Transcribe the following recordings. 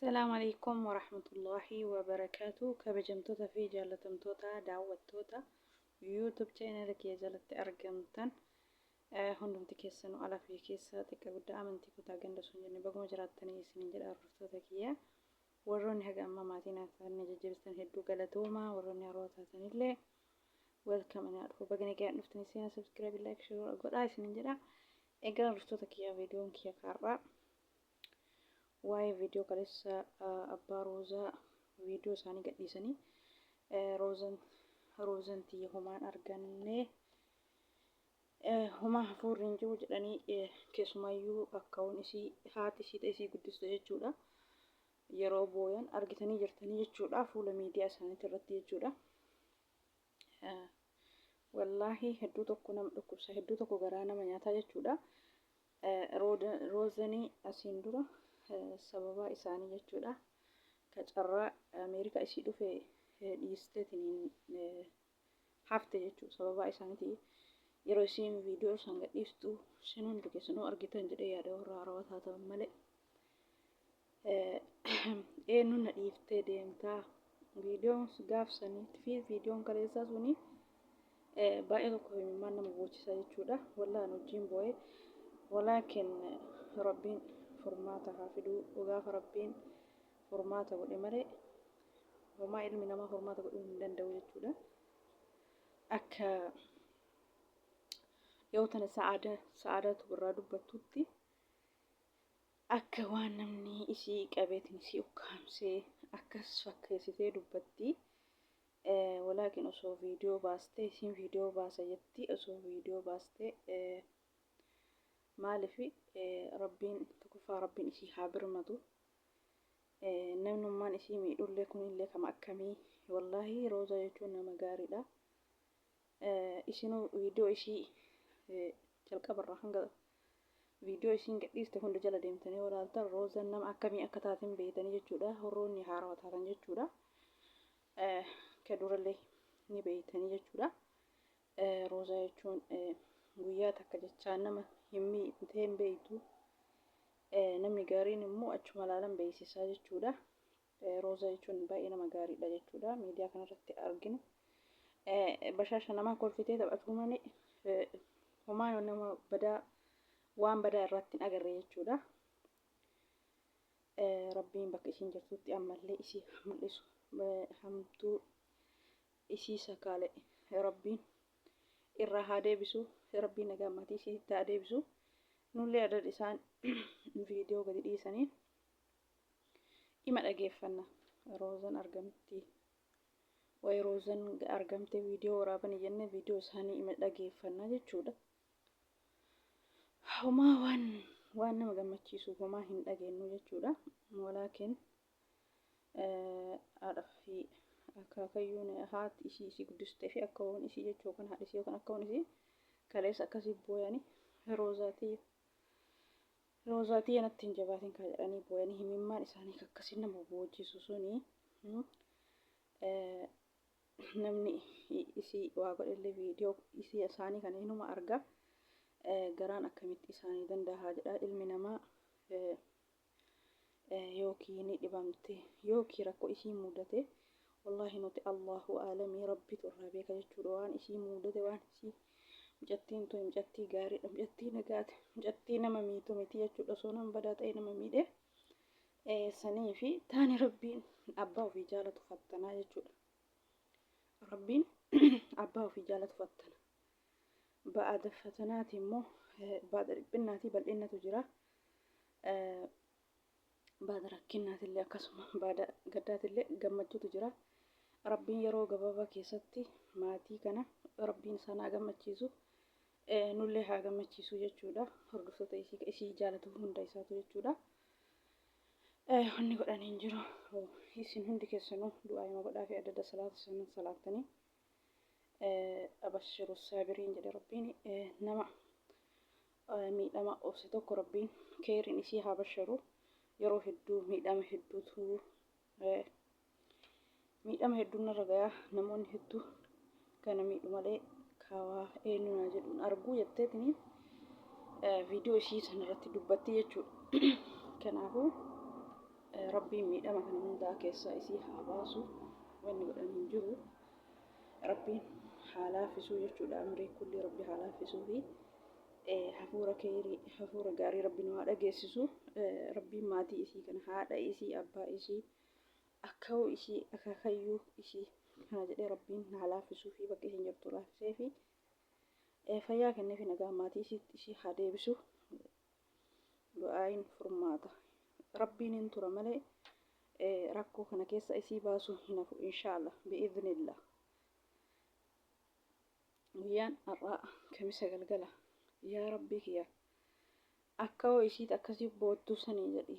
Salaamu alaikum warahmatullahi wabarakaatu. Kabajamtoota fi jaallatamtoota daawwattoota YouTube channel kiyya jalatti argamtan hundumti keessanuu alaa fi keessa, xiqqa guddaa, amantii, kutaa, ganda osoo hin jenne baguma jiraattanii isinin jedha hordoftoota kiyya. Warroonni haga ammaa maatii naaf ta'an na jajjabeessitan hedduu galatoomaa. Warroonni haroo taatanillee welcome, ani dhufu, baga nagaan dhuftanii. Seenaa subscribe, like, share godhaa isinin jedha. Egaa hordoftoota kiyya, viidiyoon kiyya kaarraa waa'ee viidiyoo kaleessa abbaa Roozaa viidiyoo isaanii gadhiisanii, Roozan, Roozan tiyya homaan arganne, homaa hafuurri hin jiru jedhanii, keessumayyuu akkaawwan isii, haati isii isii guddiste jechuudha. Yeroo booyan argitanii jirtanii jechuudha, fuula miidiyaa isaaniitti irratti jechuudha. Wallaahi hedduu tokko nama dhukkubsa, hedduu tokko garaa nama nyaataa jechuudha. Roozanii asiin dura sababaa isaanii jechuudha. Ka carraa Ameerikaa isii dhufe dhiisteetiin hafte jechuudha. Sababaa isaaniiti yeroo isiin viidiyoo isaan gadhiiftu isin hundi keessanuu argitan jedhee yaada, warra haarawaa taatan malee. Eenyu na dhiiftee deemtaa? Viidiyoon gaaf saniitii fi viidiyoon kaleessaa suni baay'ee tokko imimmaan nama boochisa jechuudha. Wallaan wajjin boo'ee, walaakin Rabbiin furmaata haa fiduu. Gaafa Rabbiin furmaata godhe malee homaa ilmi namaa furmaata godhuu hin danda'u jechuudha. Akka yoo tana sa'aadaatu irraa dubbattutti, akka waan namni isii qabeetiin isii ukkaamsee akkas fakkeessitee dubbatti. Walaakin osoo viidiyoo baastee, isiin viidiyoo baasa jetti, osoo viidiyoo baastee maaliif? Rabbiin tokkoffaa, Rabbiin isii haa birmatu. Namnummaan isii miidhullee kunillee kama akkamii? Wallaahi Rooza jechuun nama gaariidha. Isinuu viidiyoo isii jalqabarraa hanga viidiyoo isiin gadhiiste hunda jala deemtanii yoo ilaaltan, Roozan nama akkamii akka taateen beeytanii jechuudha. Warroonni haarawa taatan jechuudha. Ka durallee ni beeytanii jechuudha. Roozaa jechuun guyyaa takka jechaa nama hin miidhee hin beeytu. Namni gaariin immoo achuma ilaalan beeksisaa jechuudha. Roozaa jechuun baay'ee nama gaariidha jechuudha. Miidiyaa kanarratti arginu. Bashaasha namaa kolfitee taphatuu malee homaa nama badaa, waan badaa irratti hin agarre jechuudha. Rabbiin bakka isiin jirtutti ammallee isii mul'isu, hamtuu isii sakaale Rabbiin irraa haa deebisu. Rabbiin nagaa maatii isiitti haa deebisu. Nullee adad isaan viidiyoo gadi dhiisanii ima dhageeffanna. Roozan argamti wayi, Roozan argamte, viidiyoo waraabanii jenne, viidiyoo isaanii ima dhageeffanna jechuudha. Homaa waan nama gammachiisu homaa hin dhageenyu jechuudha. Walaakin haadha fi akaakayyuun, haati isii isii guddistee fi akkaawwan isii jechuu, yookaan haadha isii yookaan akkaawwan isii kaleessa akkasii booyanii, Roozaatii, Roozaatii natti hin jabaatin kaa jedhanii booyanii, himimmaan isaanii akkasii nama boochisu suni, namni isii waa godhellee viidiyoo isii isaanii kana inuma arga, garaan akkamitti isaanii danda'a jedha. Ilmi namaa yookiin ni dhibamte yookiin rakkoo isii mudate, wallaahi nuti Allahu aalamii, Rabbitu irraa beeka jechuudha waan isii mudate, waan isii. Mucattiin tun mucattii gaariidha, mucattii nagaati, mucattii nama miitu miti jechuudha. Osoo nama badaa ta'e nama miidhe sanii fi taani, Rabbiin abbaa ofii jaalatu fattanaa jechuudha. Rabbiin abbaa ofii jaalatu fattana. Ba'aada fatanaati immoo, ba'aada dhiphinnaatii bal'innatu jira. Ba'aada rakkinnaatillee akkasuma, ba'aada gaddaatillee gammachuutu jira. Rabbiin yeroo gabaabaa keessatti maatii kana Rabbiin isaan haa gammachiisu. Nullee haa gammachiisu jechuudha. Hordoftoota isii, isii jaalatu hunda isaatu jechuudha. Wanni godhan hin jiru. Isin hundi keessanuu du'aa godhaa fi adda adda salaata sanan salaattanii. Abashiru saabiriin jedhe Rabbiin, nama miidhama obse tokko Rabbiin keeriin isii haa basharu. Yeroo hedduu miidhama hedduutu, miidhama hedduun narra gayaa, namoonni hedduu kana miidhu malee kaawaa eenyu naa jedhuun arguu jetteetini viidiyoo isii sanarratti dubbatti jechuudha. Kanaafuu Rabbiin miidhama kana hundaa keessaa isii haa baasu. Wanni godhan hin jiru. Rabbiin haa laaffisuu jechuudha. Amrii kulli Rabbi haa laaffisuu fi hafuura keeyrii hafuura gaarii Rabbi nu haa dhageessisu. Rabbiin maatii isii kana haadha isii abbaa isii akkawoo isii akaakayyuu isii kana jedhee Rabbiin haa laaffisuu fi bakka isiin jirtu laaffisee fi fayyaa kenneefi nagaa maatii isiitti isii haa deebisu. Du'aayin furmaata. Rabbiin hin tura malee rakkoo kana keessa isii baasuu hin hafu inshaallah bi'iznillah. Guyyaan har'aa Kamisa galgala. Yaa Rabbii kiyya akka hoo isiit akkasii boottuu sanii jedhi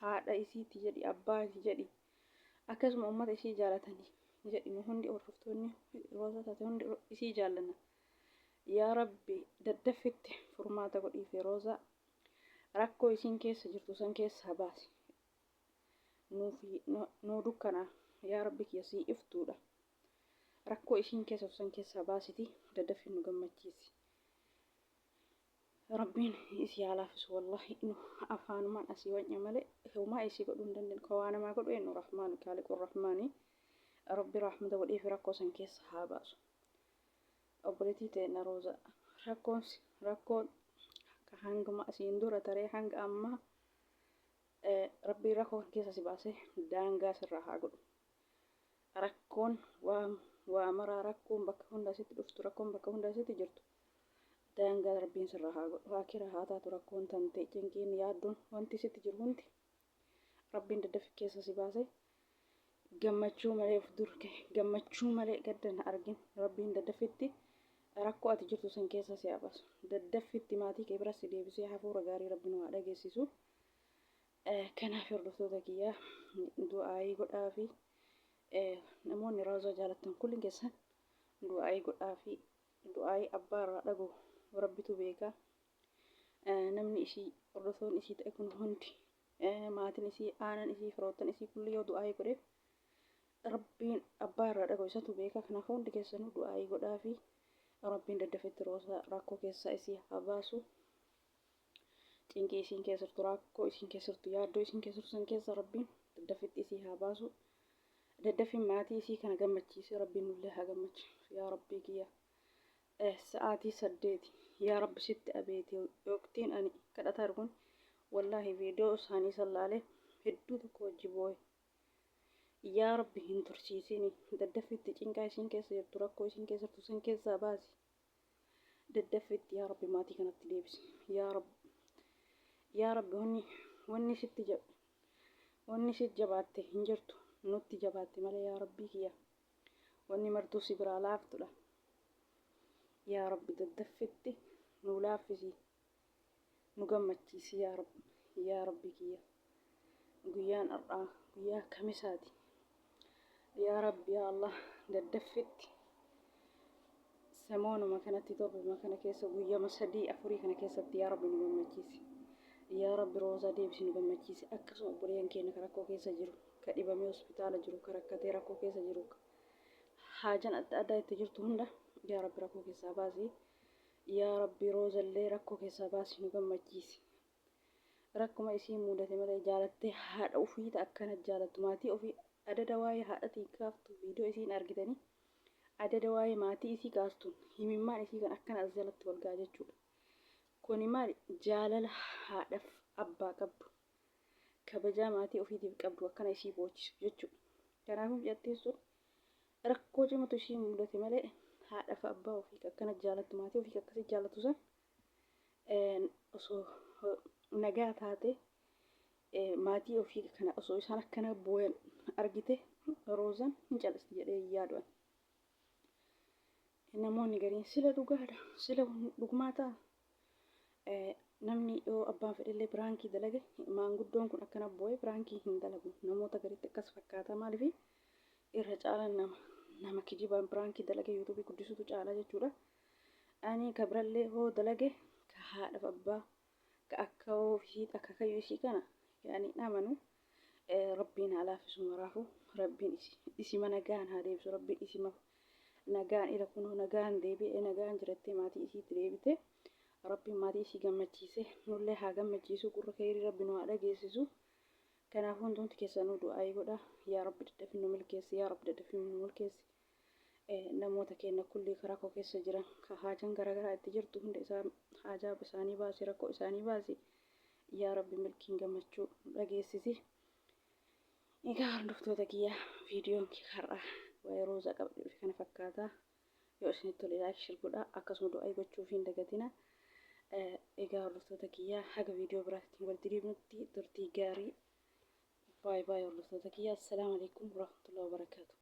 haadha isiiti jedhi abbaa isii jedhi akkasuma ummata isii jaalatanii jedhi nu hundi hordoftoonni Roozaa taate hundi isii jaallanna. Yaa Rabbi daddaffitti furmaata godhiifi Roozaa rakkoo isiin keessa jirtu san keessaa baasi. Nuufi nuu dukkana yaa Rabbi kiyya sii iftuudha. Rakkoo isiin keessa jirtu san keessaa baasiti daddaffi nu gammachiisi. Rabbiin isii haa laaffisu wallahi nu afaanumaan asii wanya malee homaa isii godhuu hin dandeenyu. Ka waa namaa godhu eenyu Rahmaani kaaliqu Rahmaani. Rabbi rahmata godheefi rakkoo san keessa haa baasu. Obboleettii teenna Rooza rakkoon rakkoon ka hanguma asiin dura taree hanga ammaa Rabbiin rakkoo kan keessa si baasee daangaa sirraa haa godhu. Rakkoon waa waa maraa rakkoon bakka hunda sitti dhuftu rakkoon bakka hunda sitti jirtu daangaa Rabbiin sirraa haa godhu. Akira haa taatu rakkoon tante cinqiin yaaddoon wanti sitti jiru hundi Rabbiin daddafi keessa si baasee gammachuu malee of dur gammachuu malee gadda hin argin. Rabbiin daddafitti rakkoo ati jirtu san keessa si haa baasu. Daddaffitti maatii kee bira si deebisee hafuura gaarii Rabbi nu haa dhageessisu. Kanaaf hordoftoota kiyyaa du'aayii godhaa fi namoonni Roozaa jaalattan kulliin keessan du'aayii godhaa fi du'aayii abbaa irraa dhagu Rabbitu beeka. Namni isii hordoftoonni isii ta'e kun hundi maatiin isii aanan isii firoottan isii kulli yoo du'aayii godheef Rabbiin abbaa irraa dhaga'u isatu beeka. Kanaafuu hundi keessanuu du'aayii godhaa fi Rabbiin daddafetti Roosaa rakkoo keessaa isii haa baasu. Cinqii isiin keessa jirtu, rakkoo isiin keessa jirtu, yaaddoo isiin keessa jirtu san keessa Rabbiin daddafetti isii haa baasu. Daddafin maatii isii kana gammachiisee Rabbiin nullee haa gammachiisu. Yaa Rabbii kiyya sa'aatii 8 yaa Rabbi sitti abeeti waqtiin ani kadhataa jiru kun wallaahi viidiyoo isaanii san laalee hedduu tokko wajji booye. Yaa Rabbi hin tursiisini daddaffitti cinqaa isiin keessa jirtu rakkoo isiin keessa jirtu san keessaa baasi. Daddaffitti yaa Rabbi maatii kanatti deebisi. Yaa Rabbi yaa Rabbi wanni wanni sitti wanni sitti jabaatte hin jirtu nutti jabaatte malee yaa Rabbii kiyya. Wanni martuu si biraa laaftudha. Yaa Rabbi daddaffitti nuu laaffisi. Nu gammachiisi yaa Rabbi. Yaa Rabbi kiyya. Guyyaan har'aa guyyaa Kamisaati. Yaa Rabbi yaa Allah daddaffitti samoonuma kanatti torbuma kana keessa guyyama sadii afurii kana keessatti yaa Rabbi nu gammachiisi. Yaa Rabbi Roozaa deebisi nu gammachiisi. Akkasuma obboleeyyan keenya ka rakkoo keessa jiru. Ka dhibamee hospitaala jiru, ka rakkatee rakkoo keessa jiru, ka haajan adda addaa itti jirtu hunda yaa Rabbi rakkoo keessaa baasi. Yaa Rabbi Roozallee rakkoo keessaa baasi nu gammachiisi. Rakkuma isii muudate malee jaalattee haadha ofii ta akkana jaalattu maatii ofii adada waa'ee haadhatiin kaaftu viidiyoo isiin argitanii adada waa'ee maatii isii kaastuun himimmaan isii kan akkana as jalatti wal ga'a jechuudha. Kuni maali jaalala haadhaf abbaa qabdu. Kabajaa maatii ofiitiif qabdu akkana isii boochisu jechuudha. Kanaafuu mucattiin sun rakkoo cimatu ishii mudate malee haadha fi abbaa ofii akkana jaalattu maatii ofii akkasii jaalattu san osoo nagaa taate maatii ofii kana osoo isaan akkana booyan argite Roozan hin callisti jedhee hin yaadu ani. Namoonni gariin sila dhugaadha sila dhugumaa ta'a namni yoo abbaan fedhellee piraankii dalage maanguddoon kun akkana boo'e piraankii hin dalagu namoota garitti akkas fakkaata maaliif irra caalaan nama nama kijibaan piraankii dalage yuutuubii guddisutu caala jechuudha. Ani ka birallee hoo dalage ka haadhaaf abbaa ka akka ofii akaakayyuu ishii kana yaani amanu rabbiin haa laaffisu maraafu rabbiin isima nagaan haa deebisu rabbiin isima nagaan ila kunoo nagaan deebi'e nagaan jirattee maatii isiitti deebite rabbiin maatii isii gammachiise nullee haa gammachiisu gurra keerii rabbi nu haa dhageessisu. Kanaafuu hundumti keessanuu du'aayii godha. Yaa Rabbi daddafii nu milkeessi. Yaa Rabbi daddafii nu milkeessi. Namoota keenya kullii ka rakkoo keessa jiran ka haajan garagaraa itti jirtu hunda isaa haajaa isaanii baasi rakkoo isaanii baasi. Yaa Rabbi milkiin gammachuu nu dhageessisi. Egaa hordoftoota kiyya viidiyoon har'a waa'ee Roozaa qabadhee dhufe kana fakkaata. Yoo isinitti tole like share godhaa akkasuma du'aayii gochuuf hin dagatina. Egaa hordoftoota kiyya haga viidiyoo biraatti walitti deebinutti turtii gaarii. Baay baay hordoftoota kiyya. Assalaamu alaikum warahmatullahi wabarakaatuh.